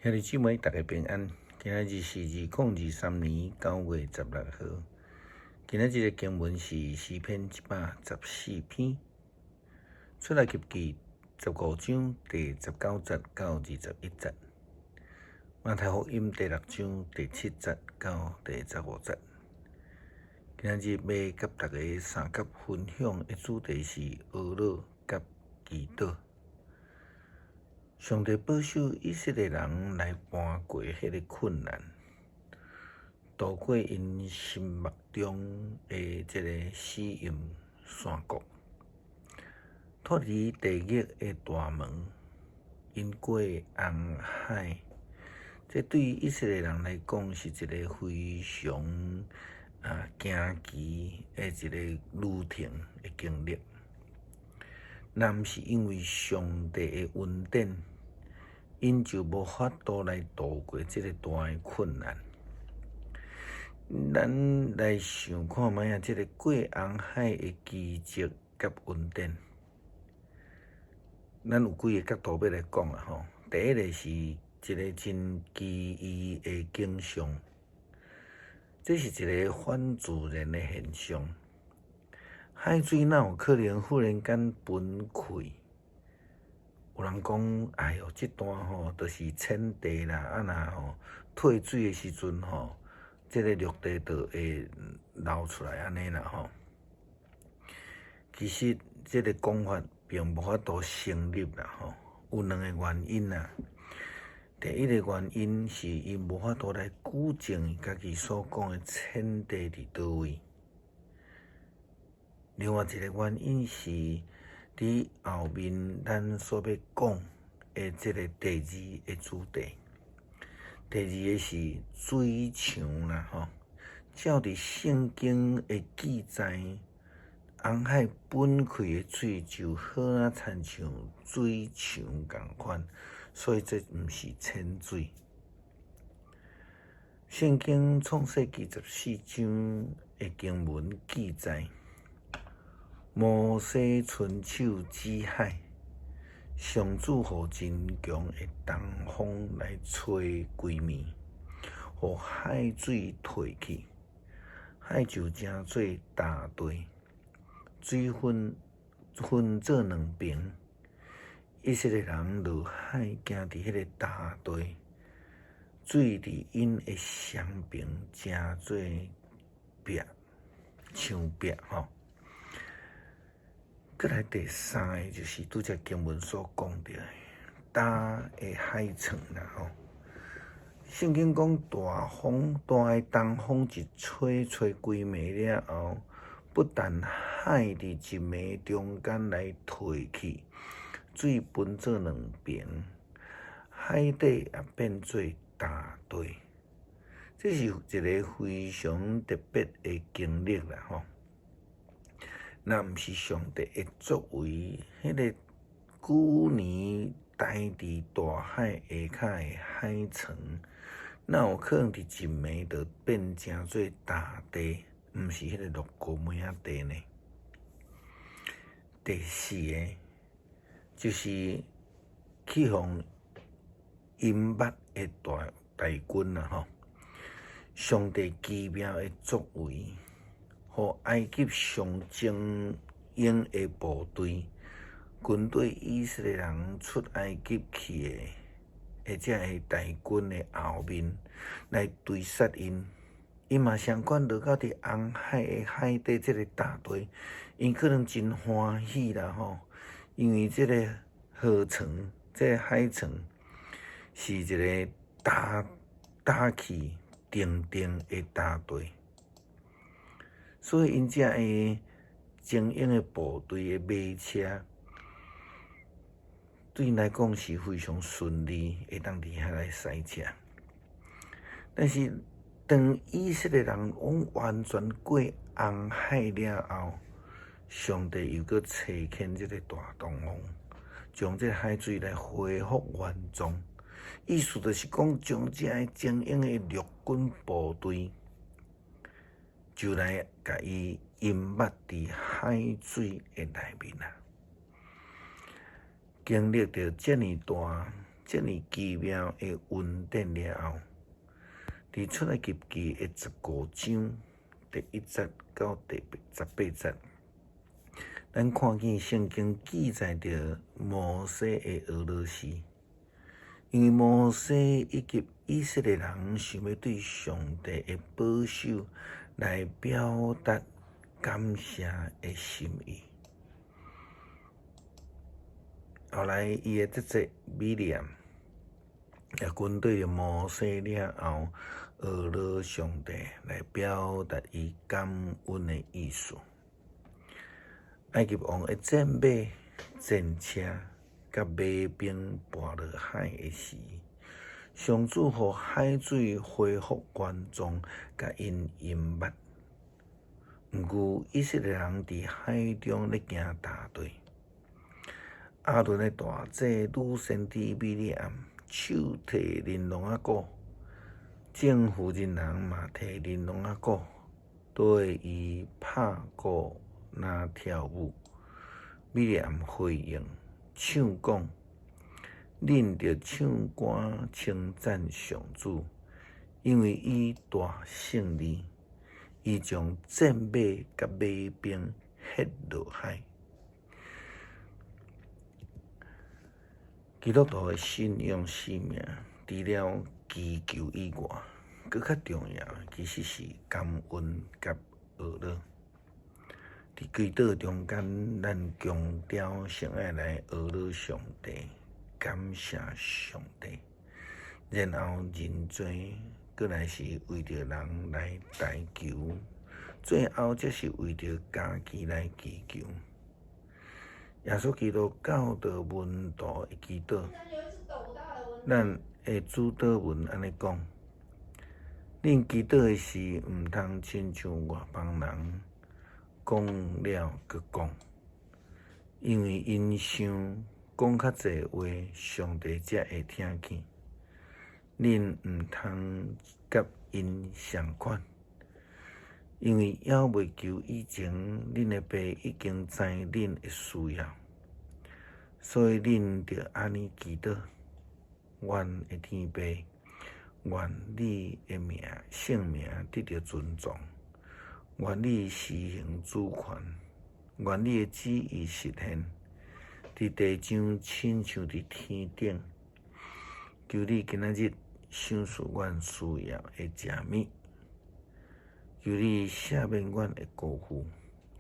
兄弟姊妹，大家平安。今仔日是2023年9月16號。今仔日的經文是詩篇114篇，出埃及記15章第19節到21節，馬太福音第六章第7節到第15節。今仔日欲佮大家相佮分享的主題是懊惱佮祈禱。上帝保守以色列人來搬過彼个困難，渡過𪜶心目中的這个死蔭山谷，脫離地獄的大門，𪜶過紅海。這對以色列人來講是一个非常驚奇的一个旅程的經歷。若毋是因為上帝的恩典，𪜶就無法度來渡過這个大的困難。咱來想看覓仔，這个過紅海的奇蹟佮恩典，咱有幾个角度欲來講啦吼。第一个是一个真奇異的景象，這是一个反自然的現象。海水哪有可能忽然間分開？有人講：哎喲，這段吼就是淺地啦，啊若吼退水的時陣吼，這个陸地就會流出來按呢啦吼。其實這个講法並無法度成立啦吼，有兩個原因啦。第一个原因是伊無法度來舉證家己所講的淺地佇佗位。另外一个原因是，佇後面咱所欲講的這个第二个主題，第二个是水牆啦吼。照佇聖經的記載，紅海分開的水就好若親像水牆仝款，所以這毋是淺水。聖經創世記14章的經文記載，摩西伸手指海，上主予真強的東風來吹規暝，予海水退去，海就成做乾地，水分分做兩爿。以色列人落海行佇彼个乾地，水佇𪜶的雙爿成做壁，牆壁吼。閣來第三个就是拄才經文所講著的，焦的海床啦吼。聖經講大風大的東風一吹吹規暝了後，不但海佇一暝中間來退去，水分做兩爿，海底也變做乾地。這是一个非常特別的經歷啦吼。若毋是上帝的作為，彼个舊年待佇大海下跤的海床，哪有可能佇一暝就變成做乾地，毋是彼个鹿膏梅仔地呢？第四个就是去予淹沒的大大軍啦吼！上帝奇妙的作為，予埃及上精英的部隊，軍隊以色列人出埃及去的，或者的大軍的後面來追殺𪜶，𪜶嘛相款落到佇紅海的海底這个大地，𪜶可能真歡喜啦吼，因為這个河床，這个海床是一个焦焦去定定的乾地。所以，𪜶遮的精英的部隊的馬車，對𪜶來講是非常順利，會當佇遐來駛車。但是，當以色列人攏完全過紅海了後，上帝又閣差遣這个大東風，將這个海水來恢復原狀。意思就是講，將遮个精英的陸軍部隊，就來共伊淹沒佇海水的內面啊！經歷著遮爾大、遮遮爾奇妙的恩典了後，佇出埃及記的15章第1節到第18節，咱看見聖經記載著摩西的哀樂詩，因為摩西以及以色列人想欲對上帝的保守來表達感謝的心意。後來，伊的姐姐米利暗也跟綴著摩西了後，哀樂上帝來表達伊感恩的意思。埃及王的戰馬、戰車佮馬兵跋落海的時，上主予海水恢復原狀，共𪜶淹沒。毋過以色列人佇海中咧行踏地。亞倫的大姐女先知米利暗手提琳琅仔鼓，眾婦人人嘛提琳琅仔鼓，綴伊拍鼓若跳舞。米利暗回應唱講：恁著唱歌稱讚上主，因為伊大勝利，伊將戰馬佮馬兵歇落海。基督徒的信仰生命，除了祈求以外，閣較重要的其實是感恩佮哀樂。佇祈禱中間，咱強調先愛來哀樂上帝，感謝上帝，然後認罪，閣來是為著人來代求，最後則是為著家己來祈求。耶穌基督教導門徒的祈禱，咱的主禱文按呢講：恁祈禱的時，毋通親像外邦人講了閣講，因為𪜶想講較濟話，上帝才會聽見。恁毋通佮𪜶仝款。因為猶未求以前，恁的爸已經知恁的需要，所以恁著按呢祈禱：阮的天父，願你的名聖名得著尊崇，願你施行主權，願你的旨意實現，佇地上親像佇天頂。求你今仔日賞賜阮需要的食物。求你赦免阮的辜負，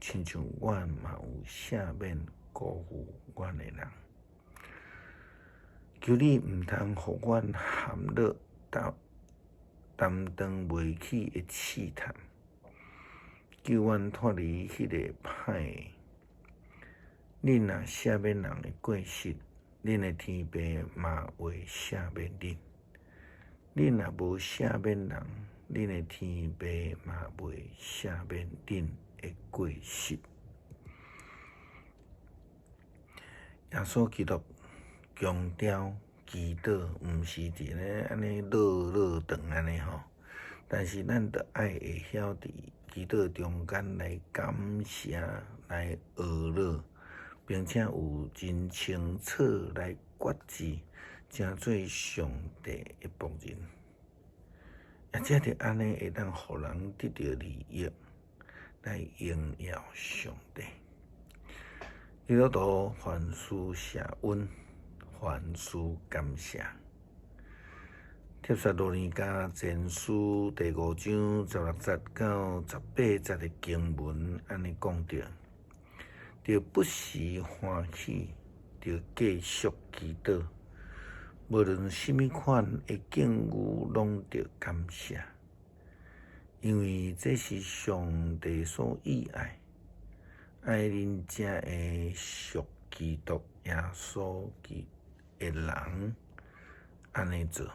親像阮嘛有赦免辜負阮的人。求你毋通予阮陷落擔擔當袂起的試探，救阮脫離彼个歹的。恁若赦免人的過失，恁的天父嘛會赦免恁。恁若無赦免人，恁的天父嘛袂赦免恁的過失。耶穌基督強調祈禱毋是佇咧按呢嘮嘮長按呢吼，但是咱著愛會曉佇祈禱中間來感謝、來哀樂，並且有真清楚來決志，成做上帝的僕人。也才著按呢會當予人得著利益，來榮耀上帝。基督徒凡事謝恩，凡事感謝。帖撒羅尼迦前書第5章16節到18節的經文按呢講著：著不時歡喜，著繼續祈禱。無論啥物款的境遇，攏著感謝，因為這是上帝所意愛，愛恁這个屬基督耶穌的人按呢做。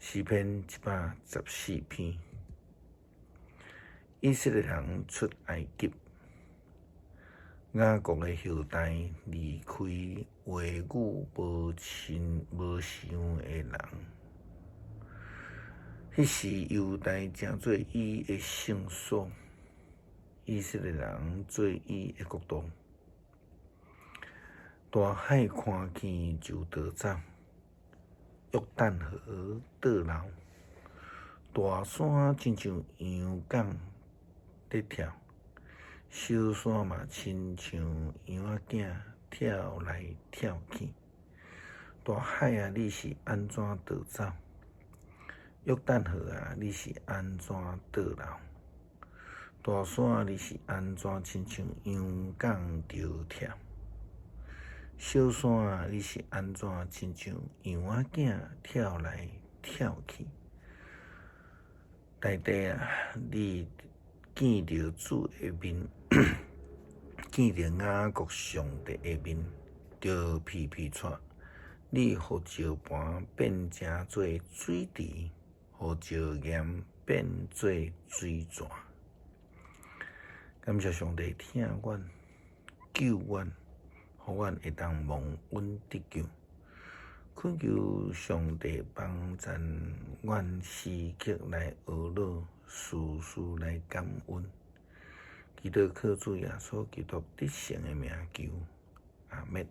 詩篇114篇，以色列人出埃及。雅各的後代離開話語無親無像的人，彼時猶大成做伊的聖所，以色列人做伊的國度。大海看見就逃走，約旦河倒流，大山親像羊犅咧跳，小山嘛親像羊仔囝跳來跳去。大海啊，你是按怎逃走？約旦河啊，你是按怎倒流？大山啊，你是按怎親像羊犅著跳？小山啊，你是按怎親像羊仔囝跳來跳去？大地啊，你見著主的面，見著雅各上帝的面，就皮皮掣。你予石磐變成做水池，予石岩變做水泉。感謝上帝疼阮，救阮，予阮會當蒙恩得救。懇求上帝幫贊阮時刻來懊惱，事事來感恩。祈禱靠主耶穌基督得勝的名求，阿們。